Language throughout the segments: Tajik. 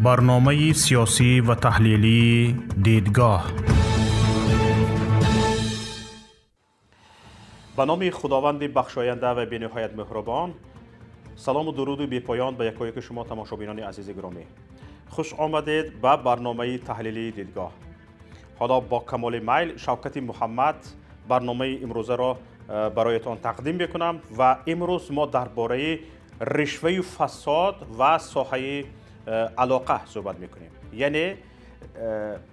Барномаи сиёсӣ ва таҳлилии «Дидгоҳ». Ба номи Худованди бахшоянда ва бениҳоят меҳрубон, салому дуруду бепоён ба якояки шумо, тамошобинони азизи гиромӣ. Хуш омадед ба барномаи таҳлилии «Дидгоҳ». Ҳоло бо камоли майл Шавкати Муҳаммад барномаи имрӯзаро бароятон тақдим мекунам ва имрӯз мо дар бораи ришваю фасод ва соҳаи алоқа суҳбат мекунем. Яъне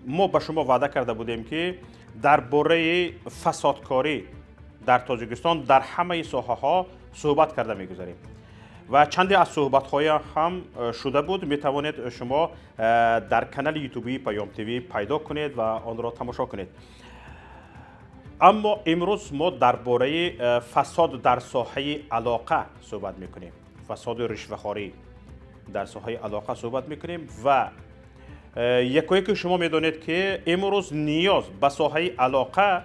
мо ба шумо ваъда карда будем, ки дар бораи фасодкорӣ дар Тоҷикистон дар ҳамаи соҳаҳо суҳбат карда мегузарем ва чанде аз суҳбатҳоя ҳам шуда буд. Метавонед шумо дар канали ютубии Паём ТВ пайдо кунед ва онро тамошо кунед. Аммо имрӯз мо дар бораи фасод дар соҳаи алоқа суҳбат мекунем, фасоду ришвахорӣ дар соҳаи алоқа суҳбат мекунем. Ва якое ки шумо медонед, ки имрӯз ниёз ба соҳаи алоқа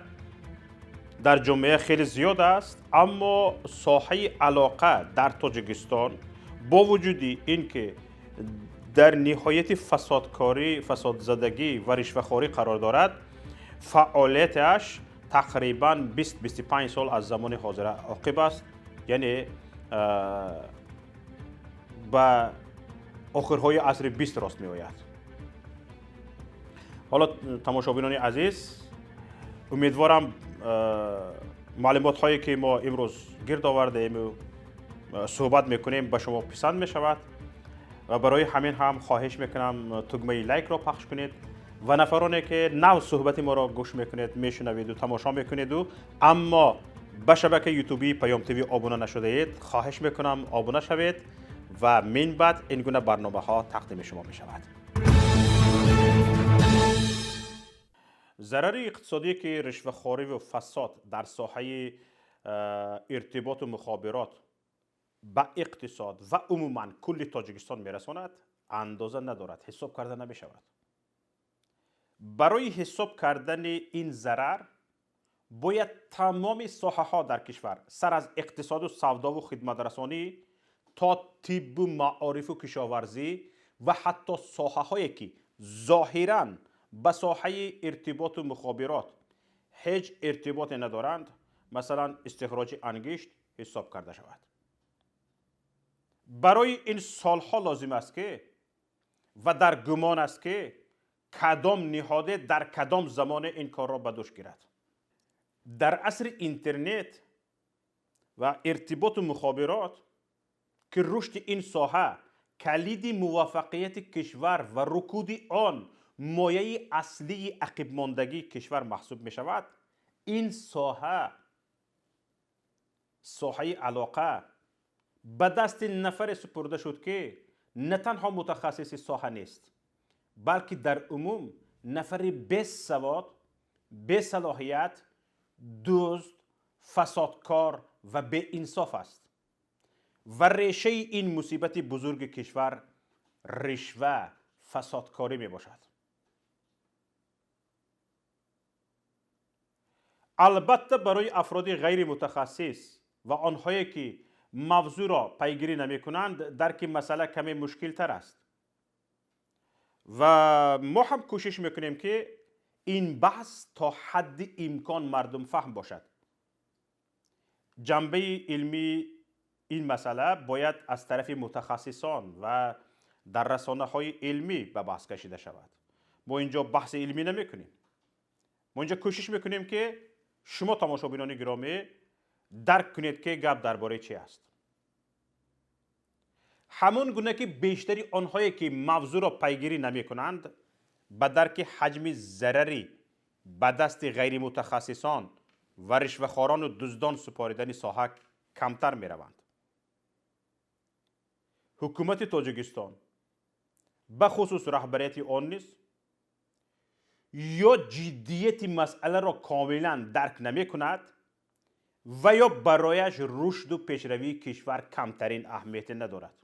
дар ҷомеа хеле зиёд аст, аммо соҳаи алоқа дар Тоҷикистон бо вуҷуди ин ки дар ниҳояти фасодкорӣ, фасодзадагӣ ва ришвахорӣ қарор дорад, фаъолияташ тақрибан 20-25 сол аз замони ҳозира оқиб аст, яъне ба охирҳои асри 20 рост меояд. Ҳоло, тамошобинони азиз, умедворам, маълумотҳое ки мо имрӯз гирд овардаему суҳбат мекунем, ба шумо писанд мешавад ва барои ҳамин ҳам хоҳиш мекунам, тугмаи лайкро пахш кунед ва нафароне ки нав суҳбати моро гӯш мекунед, мешунаведу тамошо мекунеду, аммо ба шабакаи ютубии Паём ТВ обуна нашудаед, хоҳиш мекунам, обуна шавед ва мин баъд ин гуна барномаҳо тақдими шумо мешавад. Зарари иқтисодие ки ришвахориву фасод дар соҳаи иртиботу мухобирот ба иқтисод ва умуман кулли Тоҷикистон мерасонад, андоза надорад, ҳисоб карда намешавад. Барои ҳисоб кардани ин зарар бояд тамоми соҳаҳо дар кишвар, сар аз иқтисоду савдову хидматрасонӣ то тиббу маорифу кишоварзӣ ва ҳатто соҳаҳое ки зоҳиран ба соҳаи иртиботу мухобирот ҳеҷ иртиботе надоранд, масалан истихроҷи ангишт, ҳисоб карда шавад. Барои ин солҳо лозим аст ки ва дар гумон аст, ки кадом ниҳоде дар кадом замоне ин корро ба дӯш гирад. Дар асри интернет ва иртиботу мухобирот, ки рушди ин соҳа калиди муваффақияти кишвар ва рукуди он мояи аслии ақибмондагии кишвар маҳсуб мешавад, ин соҳа, соҳаи алоқа, ба дасти нафаре супурда шуд, ки на танҳо мутахассиси соҳа нест, балки дар умум нафари бесавод, бесалоҳият, дузд, фасодкор ва беинсоф аст. Ва решаи ин мусибати бузурги кишвар ришва, фасодкорӣ мебошад. Албатта, барои афроди ғайримутахассис ва онҳое ки мавзӯъро пайгирӣ намекунанд, дарки масъала каме мушкилтар аст ва мо ҳам кӯшиш мекунем, ки ин баҳс то ҳадди имкон мардумфаҳм бошад. Ҷанбаи илмии ин масъала бояд аз тарафи мутахассисон ва дар расонаҳои илмӣ ба баҳс кашида шавад. Мо инҷо баҳси илмӣ намекунем. Мо инҷо кӯшиш мекунем, ки шумо, тамошобинони гиромӣ, дарк кунед, ки гап дар бораи чи аст. Ҳамон гуна ки бештари онҳое ки мавзӯъро пайгирӣ намекунанд, ба дарки ҳаҷми зарари ба дасти ғайримутахассисон ва ришвахорону дуздон супоридани соҳа камтар мераванд. Ҳукумати Тоҷикистон, бахусус раҳбарияти он низ, ё ҷиддияти масъаларо комилан дарк намекунад ва ё барояш рушду пешравии кишвар камтарин аҳамияте надорад.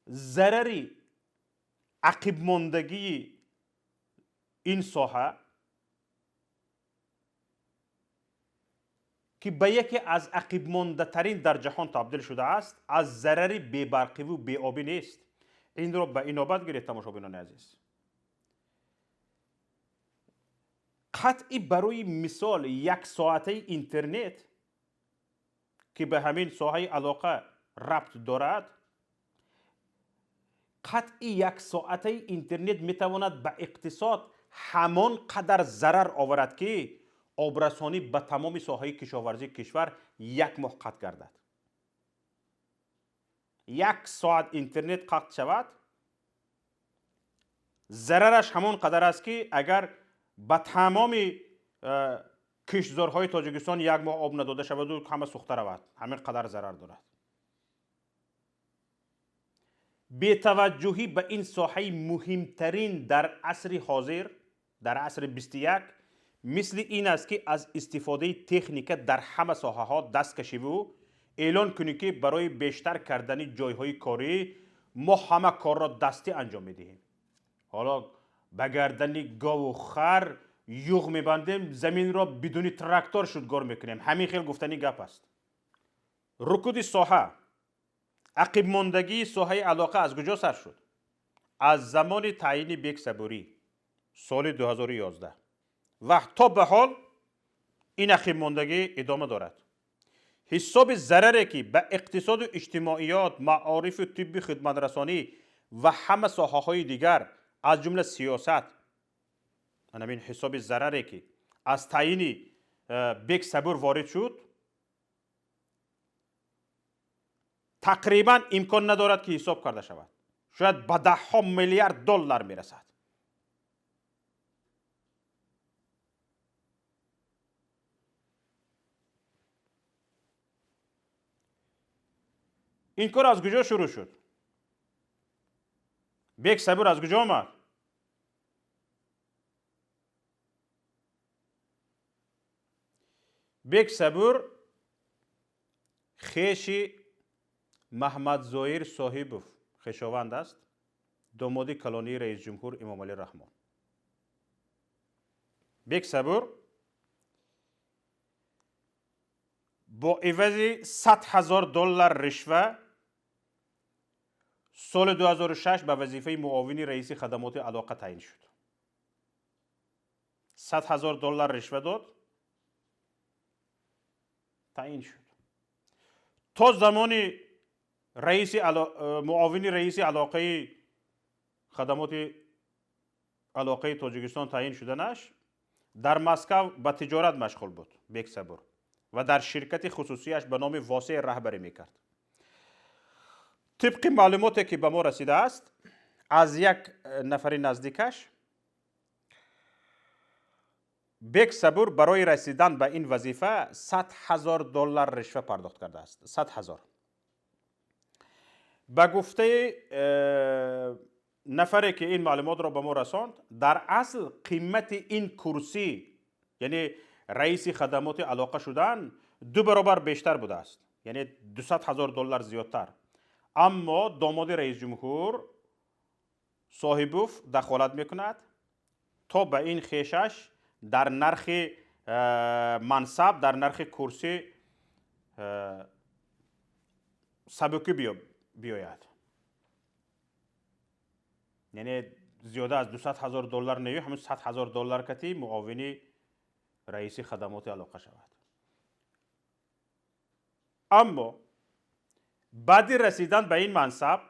Зарари ақибмондагии ин соҳа ки ба яке аз ақибмондатарин дар ҷаҳон табдил шудааст, аз зарари бебарқиву беобӣ нест. Инро ба инобат гиред, тамошобинони азиз. Қатъи барои мисол як соатаи интернет, ки ба ҳамин соҳаи алоқа рабт дорад, қатъи як соатаи интернет метавонад ба иқтисод ҳамон қадар зарар оварад, ки обрасонӣ ба тамоми соҳаи кишоварзии кишвар як моҳ қатъ гардад. Як соат интернет қатъ шавад, зарараш ҳамон қадар аст, ки агар ба тамоми киштзорҳои Тоҷикистон як моҳ об надода шаваду ҳама сӯхта равад, ҳамин қадар зарар дорад. Бетаваҷҷӯҳӣ ба ин соҳаи муҳимтарин дар асри ҳозир, дар асри 21, мисли ин аст, ки аз истифодаи техника дар ҳама соҳаҳо даст кашиву эълон кунӣ, ки барои бештар кардани ҷойҳои корӣ мо ҳама корро дастӣ анҷом медиҳем. Ҳоло ба гардани гову хар юғ мебандем, заминро бидуни трактор шудгор мекунем. Ҳамин хел гуфтани гап аст. Рукуди соҳа, ақибмондагии соҳаи алоқа аз куҷо сар шуд? Аз замони таъйини Бек Сабурӣ соли 2011 ва то ба ҳол ин ақибмондагӣ идома дорад. Ҳисоби зараре, ки ба иқтисоду иҷтимоиёт, маорифу тибби хидматрасонӣ ва ҳама соҳаҳои дигар, аз ҷумла сиёсат, ҳамин ҳисоби зараре, ки аз таъйини Бек Сабур ворид шуд, тақрибан имкон надорад, ки ҳисоб карда шавад. Шояд ба даҳҳо миллиард доллар мерасад. Ин кор аз куҷо шурӯъ шуд? Бек Сабур аз куҷо омад? Бек Сабур хеши Маҳмадзоир Соҳибов хешованд аст, домоди калонии раисҷумҳур Эмомалӣ Раҳмон. Бек Сабур бо ивази 100 ҳазор доллар ришва соли 2006 ба вазифаи муовини раиси хадамоти алоқа таъин шуд. 100 ҳазор доллар ришва дод, таъин шуд. То замони муовини раиси алоқаи хадамоти алоқаи Тоҷикистон таъин шуданаш дар Москав ба тиҷорат машғул буд Бек Сабур ва дар ширкати хусусияш ба номи Восеъ раҳбарӣ мекард. Тибқи маълумоте, ки ба мо расидааст аз як нафари наздикаш, Бек Сабур барои расидан ба ин вазифа 100 ҳазор доллар ришва пардохт кардааст. 100 ҳазор. Ба гуфтаи нафаре, ки ин маълумотро ба мо расонд, дар асл қимати ин курсӣ, яъне раиси хадамоти алоқа шудан, 2 баробар бештар будааст, яъне 200 ҳазор доллар зиёдтар. Аммо домоди раисҷумҳур Соҳибов дахолат мекунад, то ба ин хешаш дар нархи мансаб, дар нархи курсӣ сабукӣ биёяд. Яъне зиёда аз 200 ҳазор доллар нею, ҳамин 100 ҳазор доллар кати муовини раиси хадамоти алоқа шавад. Аммо баъди расидан ба ин мансаб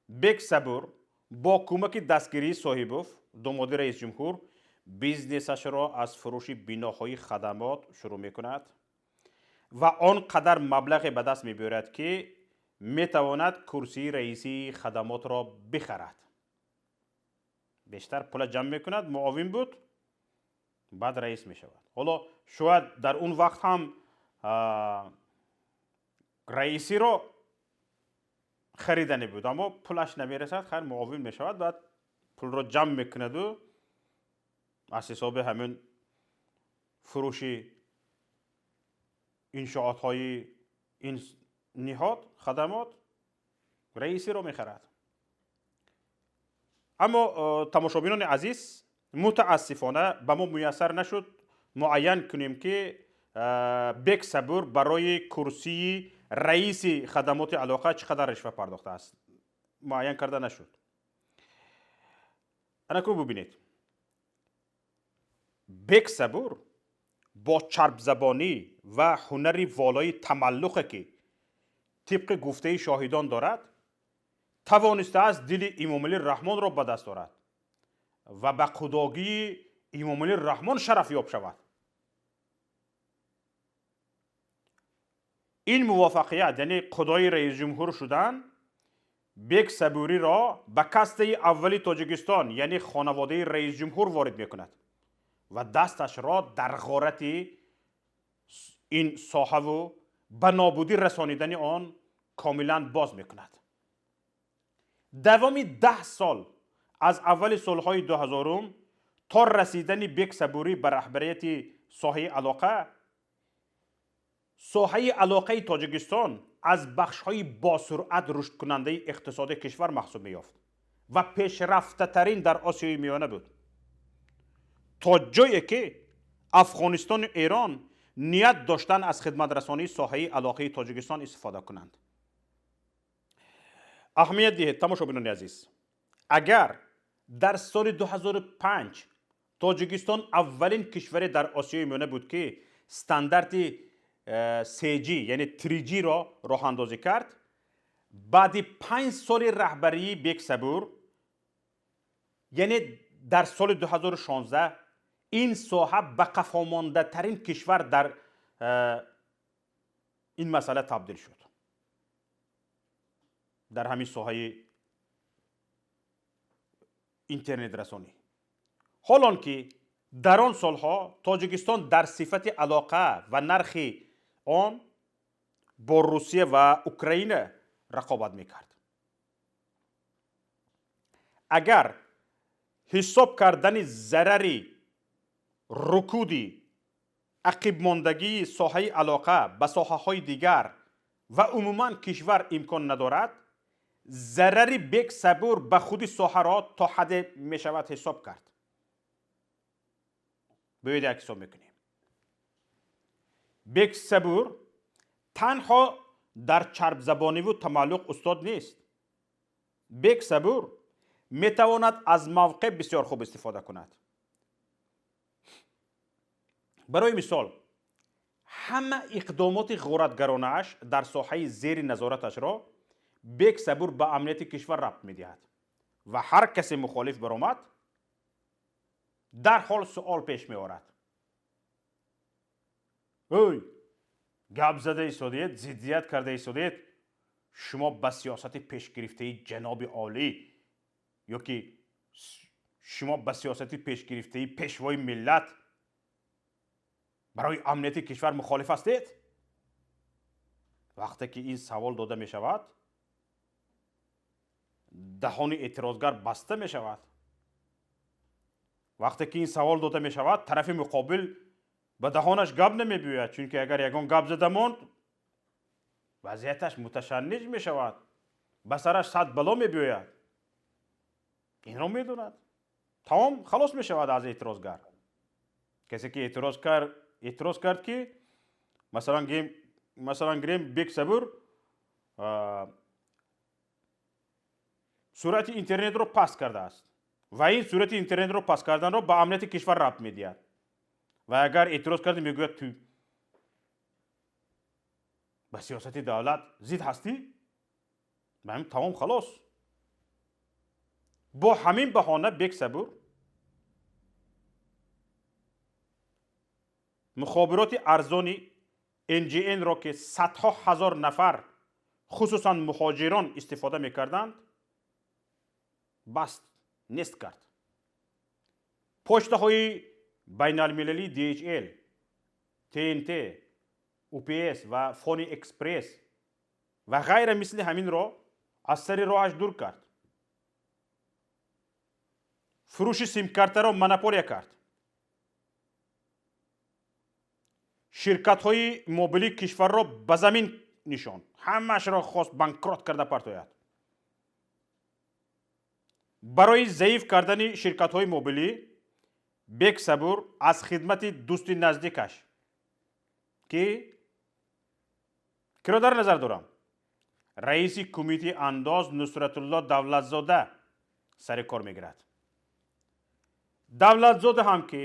Бек Сабур бо кӯмаки дастгирии Соҳибов, домоди раисҷумҳур, бизнесашро аз фурӯши биноҳои хадамот шурӯъ мекунад ва он қадар маблағе ба даст мебиёрад, ки метавонад курсии раисии хадамотро бихарад. Бештар пула ҷамъ мекунад, муовин буд, баъд раис мешавад. Ҳоло шояд дар он вақт ҳам раисиро харидани буд, аммо пулаш намерасад, хайр муовин мешавад, баъд пулро ҷамъ мекунаду аз ҳисоби ҳамин фурӯши иншоотҳои ин ниҳод, хадамот, раисиро мехарад. Аммо тамошобинони азиз, мутаассифона ба мо муяссар нашуд муайян кунем, ки Бек Сабур барои курсии раиси хадамоти алоқа чӣ қадар ришва пардохтааст, муайян карда нашуд. Анаку бубинед, Бек Сабур бо чарбзабонӣ ва ҳунари волои тамаллуқе, ки тибқи гуфтаи шоҳидон дорад, тавонистааст дили Имомалӣ Раҳмонро ба даст орад ва ба қудогии Имомалӣ Раҳмон шарафёб шавад. Ин муваффақият, яъне қудои раисҷумҳур шудан, Бек Сабуриро ба кастаи аввали Тоҷикистон, яъне хонаводаи раисҷумҳур, ворид мекунад ва дасташро дар ғорати ин соҳаву ба нобудӣ расонидани он комилан боз мекунад. Давоми 10 сол, аз аввали солҳои 2000-ум то расидани Бек Сабурӣ ба раҳбарияти соҳаи алоқа, соҳаи алоқаи Тоҷикистон аз бахшҳои босуръат рушдкунандаи иқтисоди кишвар маҳсуб меёфт ва пешрафтатарин дар Осиёи Миёна буд, то ҷое ки Афғонистону Эрон ният доштанд аз хидматрасонии соҳаи алоқаи Тоҷикистон истифода кунанд. Аҳамият диҳед, тамошобинони азиз, агар дар соли 2005 Тоҷикистон аввалин кишваре дар Осиёи Миёна буд, ки стандарти 3G, яъне 3G-ро роҳандозӣ кард, баъди 5 соли раҳбарии Бек Сабур, яъне дар соли 2016, ин соҳа ба қафомондатарин кишвар дар ин масъала табдил шуд, дар ҳамин соҳаи интернетрасонӣ. Ҳолон ки дар он солҳо Тоҷикистон дар сифати алоқа ва нархи он бо Русия ва Украина рақобат мекард. Агар ҳисоб кардани зарари рукуди ақибмондагии соҳаи алоқа ба соҳаҳои дигар ва умуман кишвар имкон надорад, зарари Бек Сабур ба худи соҳаро то ҳадде мешавад ҳисоб кард. Биёед, як ҳисоб мекунем. Бек Сабур танҳо дар чарбзабониву тамаллуқ устод нест. Бек Сабур метавонад аз мавқеъ бисёр хуб истифода кунад. Барои мисол, ҳама иқдомоти ғоратгаронааш дар соҳаи зери назораташро Бек Сабур ба амнияти кишвар рабт медиҳад ва ҳар касе мухолиф баромад, дарҳол суол пеш меорад: «Ӯй, гап зада истодед, зиддият карда истодед, шумо ба сиёсати пешгирифтаи ҷаноби олӣ ё ки шумо ба сиёсати пешгирифтаи пешвои миллат барои амнияти кишвар мухолиф ҳастед?» Вақте ки ин савол дода мешавад, даҳони эътирозгар баста мешавад. Вақте ки ин савол дода мешавад, тарафи муқобил ба даҳонаш гап намебиёяд, чунки агар ягон гап зада монд, вазъияташ муташанниҷ мешавад, ба сараш сад бало мебиёяд. Инро медонад, тамом, халос мешавад аз эътирозгар. Касе ки эътироз кард, ки масалан гирем, Бек Сабур суръати интернетро паст кардааст ва ин суръати интернетро паст карданро ба амнияти кишвар рабт медиҳад ва агар эътироз карди, мегӯяд: «Ту ба сиёсати давлат зид ҳастӣ». Ба ҳамин тамом, халос. Бо ҳамин баҳона Бек Сабур мухобироти арзони NGN-ро, ки садҳо ҳазор нафар, хусусан муҳоҷирон, истифода мекарданд, баст, нест кард. Почтаҳои байналмилалии DHL, TNT, UPS ва Фони Экспресс ва ғайра мисли ҳаминро аз сари роҳаш дур кард. Фурӯши симкартаро монополия кард. Ширкатҳои мобилии кишварро ба замин нишонд, ҳамаашро хост банкрот карда партояд. Барои заиф кардани ширкатҳои мобилӣ Бек Сабур аз хидмати дӯсти наздикаш Ки киро дар назар дорам? Раиси кумитаи андоз Нусратулло Давлатзода сари кор мегирад. Давлатзода ҳам ки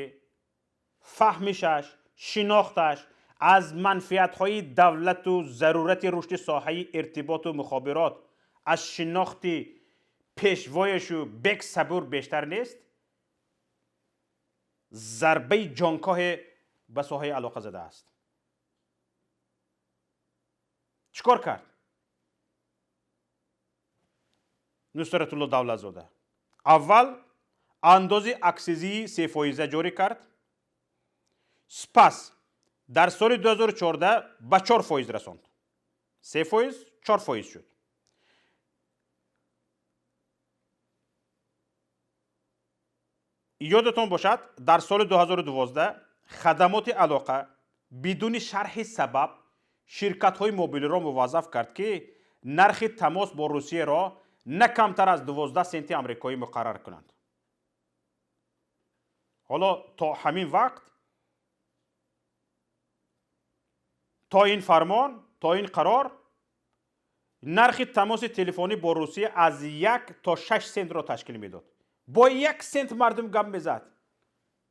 фаҳмишаш, шинохташ аз манфиатҳои давлату зарурати рушди соҳаи иртиботу мухобирот аз шинохти пешвояшу Бек Сабур бештар нест, зарбаи ҷонкоҳе ба соҳаи алоқа задааст. Чӣ кор кард Нусратулло Давлатзода? Аввал андози аксизии 3% ҷорӣ кард, сипас дар соли 2014 ба 4% расонд. 3%, 4% шуд. Ёдатон бошад, дар соли 2012 хадамоти алоқа бидуни шарҳи сабаб ширкатҳои мобилиро муваззаф кард, ки нархи тамос бо Русияро на камтар аз 12 сенти амрикоӣ муқаррар кунанд. Ҳоло то ҳамин вақт, то ин фармон, то ин қарор, нархи тамоси телефонӣ бо Русия аз 1 то 6 сентро ташкил медод. Бо 1 сент мардум гап мезад.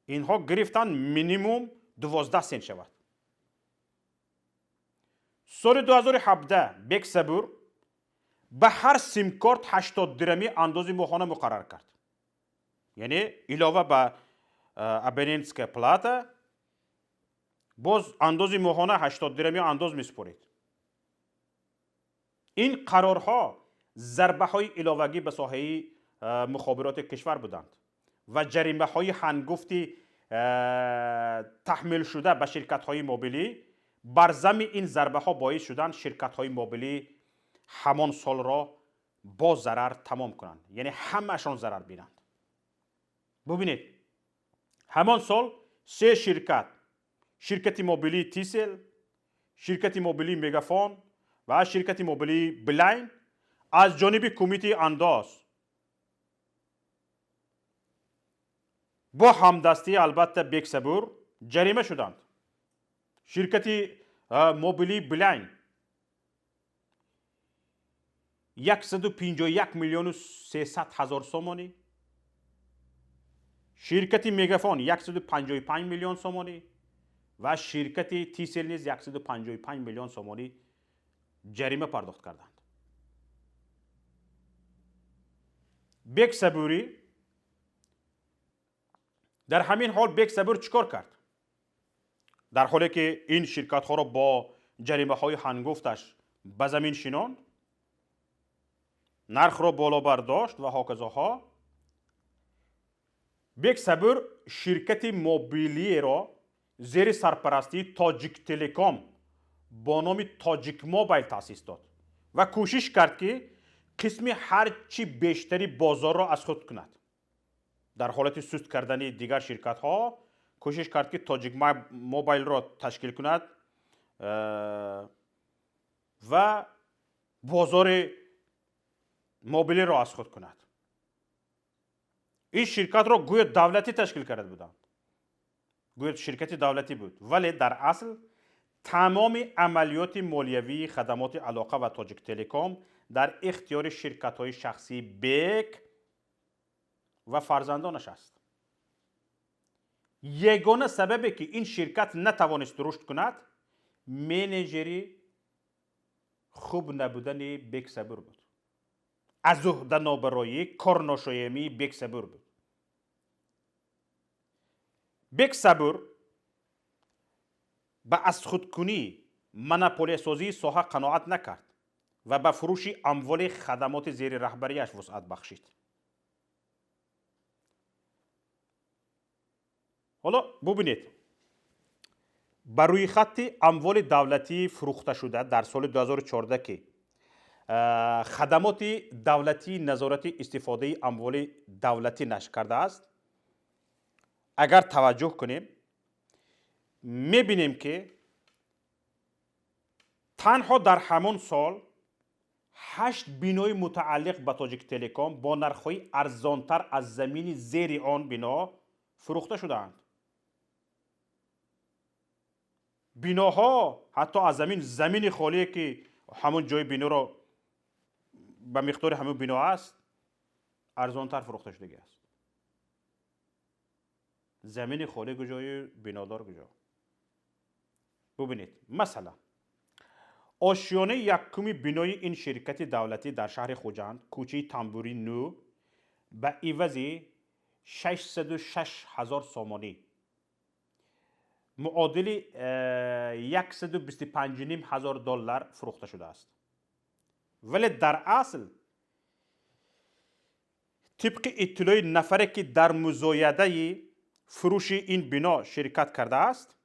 Инҳо гирифтанд минимум 12 сент шавад. Соли 2017 Бек Сабур ба ҳар симкорт 80 дирамӣ андози моҳона муқаррар кард. Яъне илова ба абонентская плата боз андози моҳона 80 дирамӣ андоз месупоред. Ин қарорҳо зарбаҳои иловагӣ ба соҳаи мухобироти кишвар буданд ва ҷаримаҳои ҳангуфти таҳмилшуда ба ширкатҳои мобилӣ бар зами ин зарбаҳо боис шуданд ширкатҳои мобилӣ ҳамон солро бо зарар тамом кунанд, яъне ҳамаашон зарар бинанд. Бубинед, ҳамон сол се ширкат: ширкати мобилии Тисел, ширкати мобилии Мегафон ва ширкати мобилии Билайн аз ҷониби кумитаи андоз бо ҳамдастии албатта Бек Сабур ҷарима шуданд. Ширкати мобилии Билайн 151 миллиону 300 ҳазор сомонӣ, ширкати Мегафон 155 миллион сомонӣ ва ширкати Тисел низ 155 миллион сомонӣ ҷарима пардохт карданд. Бек Сабурӣ дар ҳамин ҳол Бек Сабур чӣ кор кард? Дар ҳоле ки ин ширкатҳоро бо ҷаримаҳои ҳангуфташ ба замин шинонд, нархро боло бардошт ва ҳоказоҳо, Бек Сабур ширкати мобилиеро зери сарпарастии Тоҷиктелеком бо номи Тоҷикмобайл таъсис дод ва кӯшиш кард, ки қисми ҳарчи бештари бозорро аз худ кунад. Дар ҳолати суст кардани дигар ширкатҳо кӯшиш кард, ки Тоҷикмобайлро ташкил кунад ва бозори мобилиро аз худ кунад. Ин ширкатро гӯё давлатӣ ташкил карда буданд, гӯё ширкати давлатӣ буд, вале дар асл тамоми амалиёти молиявии хадамоти алоқа ва Тоҷиктелеком дар ихтиёри ширкатҳои шахсии Бек ва фарзандонаш аст. Ягона сабабе ки ин ширкат натавонист рушд кунад, менеҷери хуб набудани Бек Сабур буд. Аз уҳда нобароӣ, корношоямии Бек Сабур буд. Бек Сабур ба азхудкунӣ, монополиясозии соҳа қаноат накард ва ба фурӯши амволи хадамоти зери раҳбарияш вусъат бахшид. Ҳоло бубинед, ба рӯйхати амволи давлатии фурӯхташуда дар соли 2014, ки хадамоти давлатии назорати истифодаи амволи давлатӣ нашр кардааст, агар таваҷҷӯҳ кунем, мебинем, ки танҳо дар ҳамон сол 8 бинои мутааллиқ ба Тоҷиктелеком бо нархҳои арзонтар аз замини зери он бино фурӯхта шудаанд. Биноҳо ҳатто аз замин, замини холие ки ҳамон ҷои биноро ба миқдори ҳамон бино аст, арзонтар фурӯхта шудагӣ аст. Замини холӣ куҷою бинодор куҷо? Бубинед, масалан, ошёнаи якуми бинои ин ширкати давлатӣ дар шаҳри Хуҷанд, кӯчаи Тамбури 9, ба ивази 606 ҳазор сомонӣ, муодили 125,5 ҳазор доллар фурӯхта шудааст. Вале дар асл, тибқи иттилои нафаре, ки дар музоядаи фурӯши ин бино ширкат кардааст,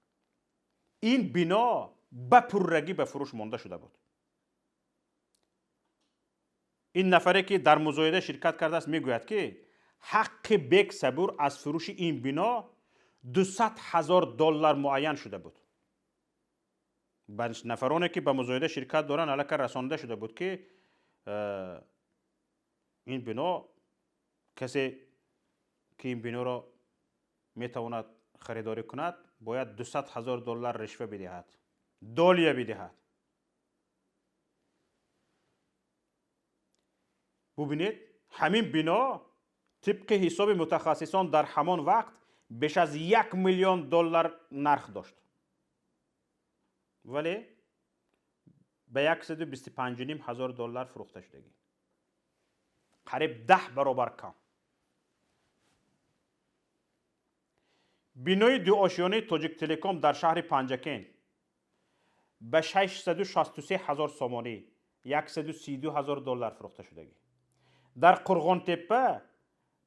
ин бино ба пуррагӣ ба фурӯш монда шуда буд. Ин нафаре, ки дар музояда ширкат кардааст, мегӯяд, ки ҳаққи Бек Сабур аз фурӯши ин бино 200 ҳазор доллар муайян шуда буд. Ба нафароне, ки ба музояда ширкат доранд, аллакай расонида шуда буд, ки ин бино, касе ки ин биноро метавонад харидорӣ кунад, бояд 200 ҳазор доллар ришва бидиҳад, долия бидиҳад. Бубинед, ҳамин бино тибқи ҳисоби мутахассисон дар ҳамон вақт беш аз 1 миллион доллар нарх дошт, вале ба 125,5 ҳазор доллар фурӯхта шудагӣ, қариб 10 баробар кам. Бинои дуошёнаи Тоҷиктелеком дар шаҳри Панҷакент ба 663 ҳазор сомонӣ, 132 ҳазор доллар фурӯхта шудагӣ. Дар Қурғонтеппа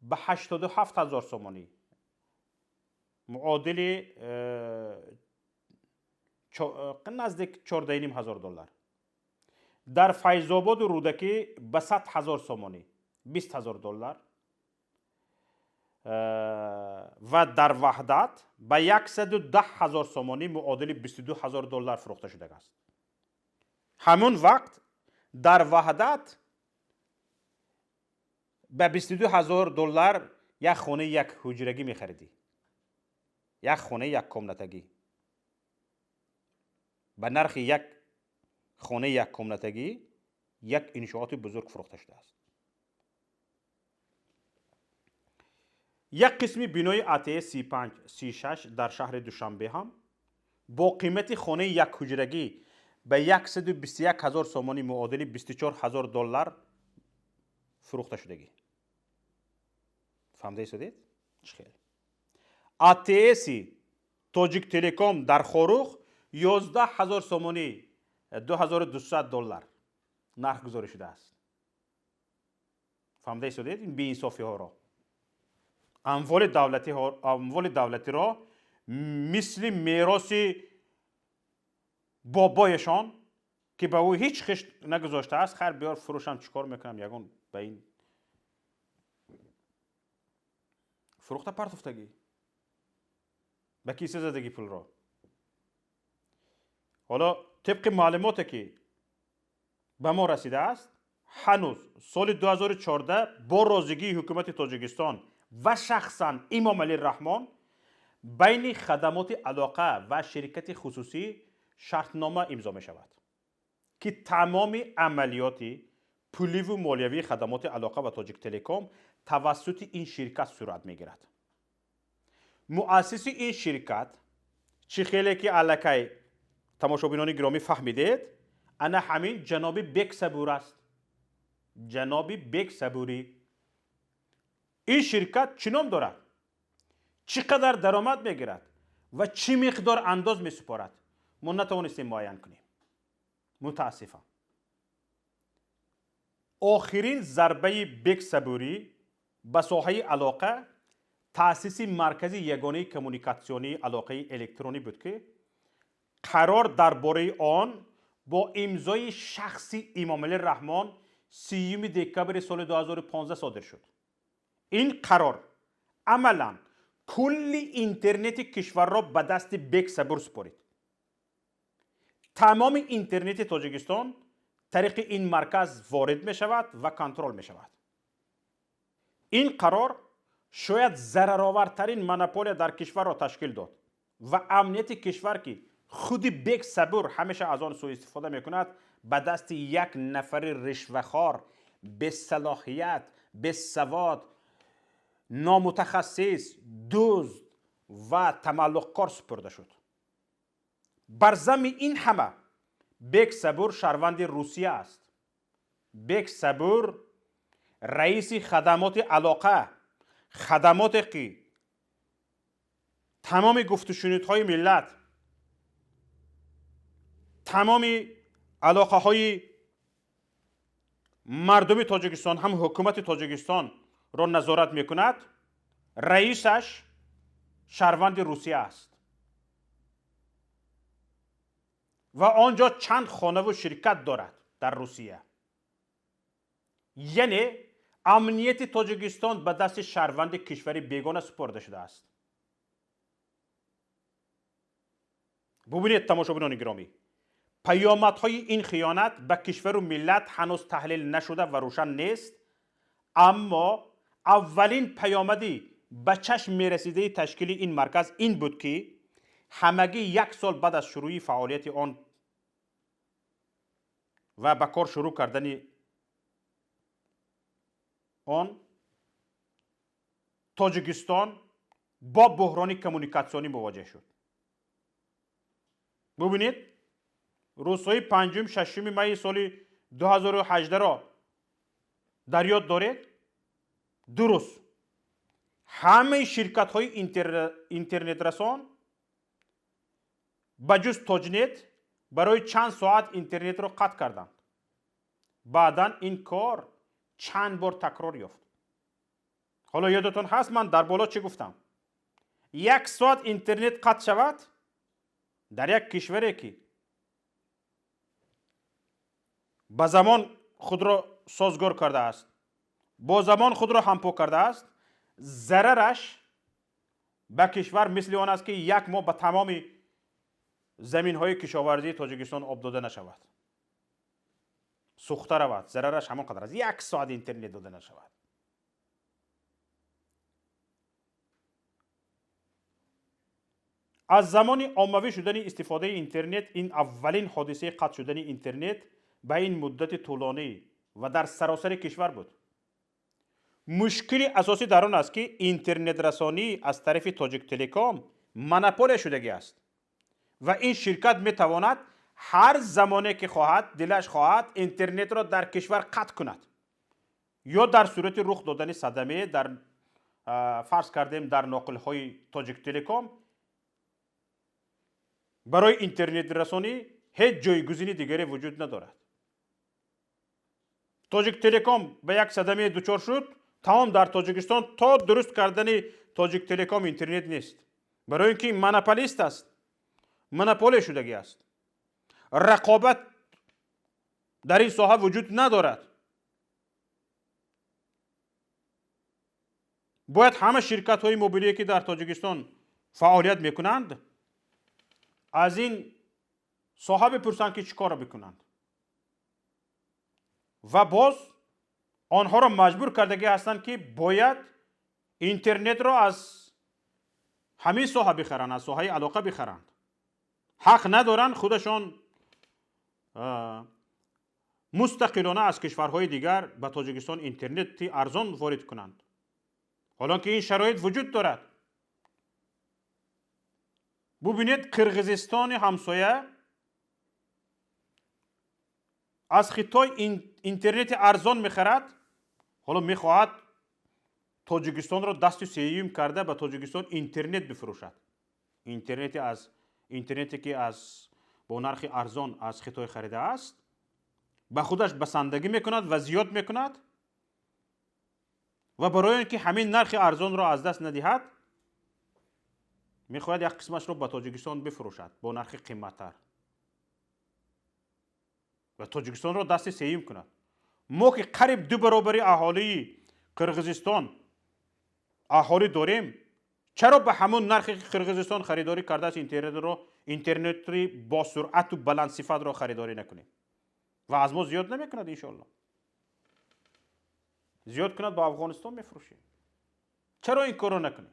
ба 87 ҳазор сомонӣ, муодили наздик 14,5 ҳазор доллар. Дар Файзободу Рӯдакӣ ба 100 ҳазор сомонӣ, 20 ҳазор доллар ва дар Ваҳдат ба 110 ҳазор сомонӣ, муодили 22 ҳазор доллар фурӯхта шудааст. Ҳамон вақт дар Ваҳдат ба 22 ҳазор доллар як хонаи як ҳуҷрагӣ мехаридӣ, як хонаи як комнатагӣ. Ба нархи як хонаи як комнатагӣ як иншооти бузург фурӯхта шудааст. Як қисми бинои АТС 35 36 дар шаҳри Душанбе ҳам бо қимати хонаи якҳуҷрагӣ ба 121 ҳазор сомонӣ, муодили 24 ҳазор доллар фурӯхта шудагӣ. Фаҳмида истодед? Чӣ хел? АТСи Тоҷиктелеком дар Хоруғ 11 ҳазор сомонӣ, 2200 доллар нархгузорӣ шудааст. Фаҳмида истодед ин беинсофиҳоро? Амволи давлатиро мисли мероси бобояшон, ки ба ӯ ҳеҷ хишт нагузоштааст, хайр, биёр фурӯшам, чӣ кор мекунам, ягон ба ин фурӯхта партофтагӣ, ба киса задагӣ пулро. Ҳоло тибқи маълумоте, ки ба мо расидааст, ҳанӯз соли 2014 бо розигии ҳукумати Тоҷикистон ва шахсан Имомалӣ Раҳмон байни хадамоти алоқа ва ширкати хусусӣ шартнома имзо мешавад, ки тамоми амалиёти пуливу молиявии хадамоти алоқа ва Тоҷиктелеком тавассути ин ширкат сурат мегирад. Муассиси ин ширкат, чӣ хеле ки аллакай тамошобинони гиромӣ фаҳмидед, ана ҳамин ҷаноби Бексабур аст. Ҷаноби Бексабурӣ. Ин ширкат чӣ ном дорад, чӣ қадар даромад мегирад ва чӣ миқдор андоз месупорад, мо натавонистем муайян кунем, мутаассифам. Охирин зарбаи Бексабурӣ ба соҳаи алоқа таъсиси маркази ягонаи коммуникатсионии алоқаи электронӣ буд, ки қарор дар бораи он бо имзои шахси Имомалӣ Раҳмон 30 декабри соли 2015 содир шуд. Ин қарор амалан кулли интернети кишварро ба дасти Бексабур супорид. Тамоми интернети Тоҷикистон тариқи ин марказ ворид мешавад ва контрол мешавад. Ин қарор шояд зараровартарин монополия дар кишварро ташкил дод ва амнияти кишвар, ки худи Бек Сабур ҳамеша аз он суистифода мекунад, ба дасти як нафари ришвахор, бесалоҳият, бесавод, номутахассис, дузд ва тамаллуқкор супурда шуд. Бар замми ин ҳама Бек Сабур шаҳрванди Русия аст. Бек Сабур раиси хадамоти алоқа, хадамоте ки тамоми гуфтушунидҳои миллат, тамоми алоқаҳои мардуми Тоҷикистон, ҳам ҳукумати Тоҷикистонро назорат мекунад, раисаш шаҳрванди Русия аст ва он ҷо чанд хонаву ширкат дорад дар Русия. Яъне амнияти Тоҷикистон ба дасти шаҳрванди кишвари бегона супорда шудааст. Бубинед, тамошобинони гиромӣ, паёмадҳои ин хиёнат ба кишвару миллат ҳанӯз таҳлил нашуда ва рӯшан нест, аммо аввалин паёмади ба чашм мерасидаи ташкили ин марказ ин буд, ки ҳамагӣ як сол баъд аз шурӯи фаъолияти он ва ба кор шурӯъ кардани он Тоҷикистон бо буҳрони коммуникатсионӣ мувоҷеҳ шуд. Бубинед, рӯзҳои 5-6 майи соли 2018-ро дар ёд доред? Дуруст, ҳамаи ширкатҳои интернетрасон ба ҷуз Тоҷнет барои чанд соат интернетро қатъ карданд. Баъдан ин кор чанд бор такрор ёфт. Ҳоло ёдатон ҳаст, ман дар боло чӣ гуфтам? Як соат интернет қатъ шавад дар як кишваре, ки ба замон худро созгор кардааст, бо замон худро ҳампо кардааст, зарараш ба кишвар мисли он аст, ки як моҳ ба тамоми заминҳои кишоварзии Тоҷикистон об дода нашавад, сӯхта равад. Зарараш ҳамон қадар аст. Як соат интернет дода нашавад. Аз замони оммавӣ шудани истифодаи интернет ин аввалин ҳодисаи қатъ шудани интернет ба ин муддати тӯлонӣ ва дар саросари кишвар буд. Мушкили асосӣ дар он аст, ки интернетрасонӣ аз тарафи Тоҷиктелеком монополия шудагӣ аст ва ин ширкат метавонад ҳар замоне ки хоҳад, дилаш хоҳад, интернетро дар кишвар қатъ кунад ё дар сурати рух додани садаме дар, фарз кардем, дар ноқилҳои Тоҷиктелеком барои интернетрасонӣ ҳеҷ ҷойгузини дигаре вуҷуд надорад. Тоҷиктелеком ба як садаме дучор шуд, тамом, дар Тоҷикистон то дуруст кардани Тоҷиктелеком интернет нест, барои ин ки монополист аст, монополия шудагӣ аст, рақобат дар ин соҳа вуҷуд надорад. Бояд ҳама ширкатҳои мобилие, ки дар Тоҷикистон фаъолият мекунанд, аз ин соҳа бипурсанд, ки чӣ корро бикунанд, ва боз онҳоро маҷбур кардагӣ ҳастанд, ки бояд интернетро аз ҳамин соҳа бихаранд, аз соҳаи алоқа бихаранд. Ҳақ надоранд худашон мустақилона аз кишварҳои дигар ба Тоҷикистон интернети арзон ворид кунанд, ҳолон ки ин шароит вуҷуд дорад. Бубинед, Қирғизистони ҳамсоя аз Хитой интернети арзон мехарад, ҳоло мехоҳад Тоҷикистонро дасти сеюм карда ба Тоҷикистон интернет бифурӯшад. Интернете ки аз бо нархи арзон аз Хитой харидааст, ба худаш басандагӣ мекунад ва зиёд мекунад ва барои он ки ҳамин нархи арзонро аз даст надиҳад, мехоҳад як қисмашро ба Тоҷикистон бифурӯшад бо нархи қиматтар ва Тоҷикистонро дасти сеюм кунад. Мо ки қариб 2 баробари аҳолии Қирғизистон аҳолӣ дорем, чаро ба ҳамон нархе ки Қирғизистон харидорӣ кардааст интернетро, интернети бо суръату баландсифатро харидорӣ накунем? Ва аз мо зиёд намекунад, иншоалло. Зиёд кунад, ба Афғонистон мефурӯшем. Чаро ин корро накунем?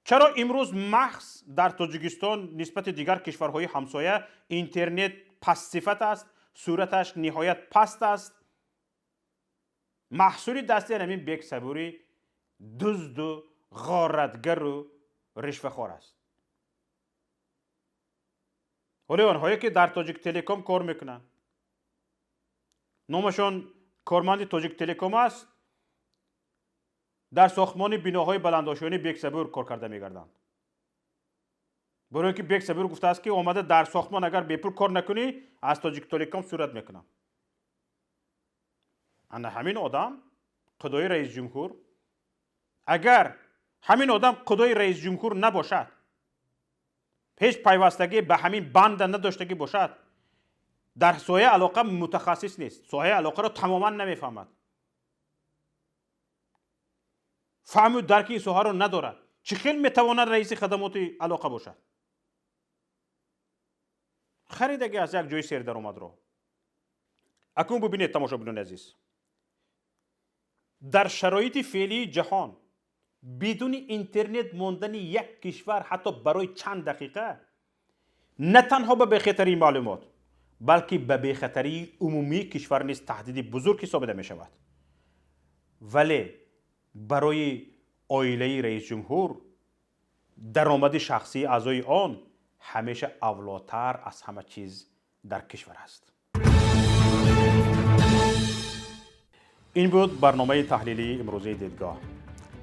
Чаро имрӯз маҳз дар Тоҷикистон нисбати дигар кишварҳои ҳамсоя интернет пастсифат аст, сураташ ниҳоят паст аст? Маҳсули дасти ҳамин Бексабури дузду ғоратгару ришвахор аст. Ҳоле онҳое ки дар Тоҷиктелеком кор мекунанд, номашон корманди Тоҷиктелеком аст, дар сохтмони биноҳои баландошёни Бексабур кор карда мегарданд. Барои ки Бексабур гуфтааст, ки омада дар сохтмон агар бепул кор накунӣ, аз Тоҷиктелеком сурат мекунам. Ана ҳамин одам қудои раисҷумҳур. Агар ҳамин одам қудои раисҷумҳур набошад, ҳеҷ пайвастагӣ ба ҳамин банда надоштагӣ бошад, дар соҳаи алоқа мутахассис нест, соҳаи алоқаро тамоман намефаҳмад, фаҳму дарки ин соҳаро надорад, чӣ хел метавонад раиси хадамоти алоқа бошад? Харидаги аз як ҷои сердаромадро. Акнун бубинед, тамошобинони азиз, дар шароити феълии ҷаҳон бидуни интернет мондани як кишвар ҳатто барои чанд дақиқа на танҳо ба бехатарии маълумот, балки ба бехатарии умумии кишвар низ таҳдиди бузург ҳисобида мешавад. Вале барои оилаи раисҷумҳур даромади шахсии аъзои он ҳамеша авлотар аз ҳама чиз дар кишвар аст. Ин буд барномаи таҳлилии имрӯзаи Дидгоҳ.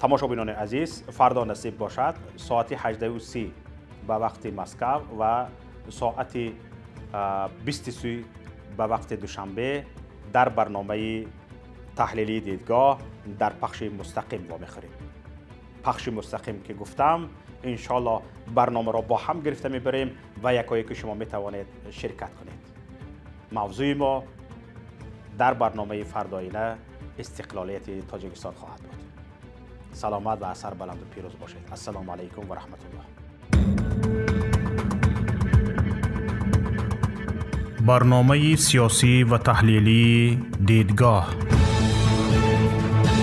Тамошобинони азиз, фардо насиб бошад, соати 18:30 ба вақти Москав ва соати 20:30 ба вақти Душанбе дар барномаи таҳлилии Дидгоҳ дар пахши мустақим вомехӯрем. Пахши мустақим ки гуфтам, иншоалло барномаро бо ҳам гирифта мебарем ва якое ки шумо метавонед ширкат кунед. Мавзӯи мо дар барномаи фардоина истиқлолияти Тоҷикистон хоҳад буд. Саломат ва асар баланду пирӯз бошед. Ассалому алайкум ва раҳматуллоҳ. Барномаи сиёсӣ ва таҳлилии Дидгоҳ.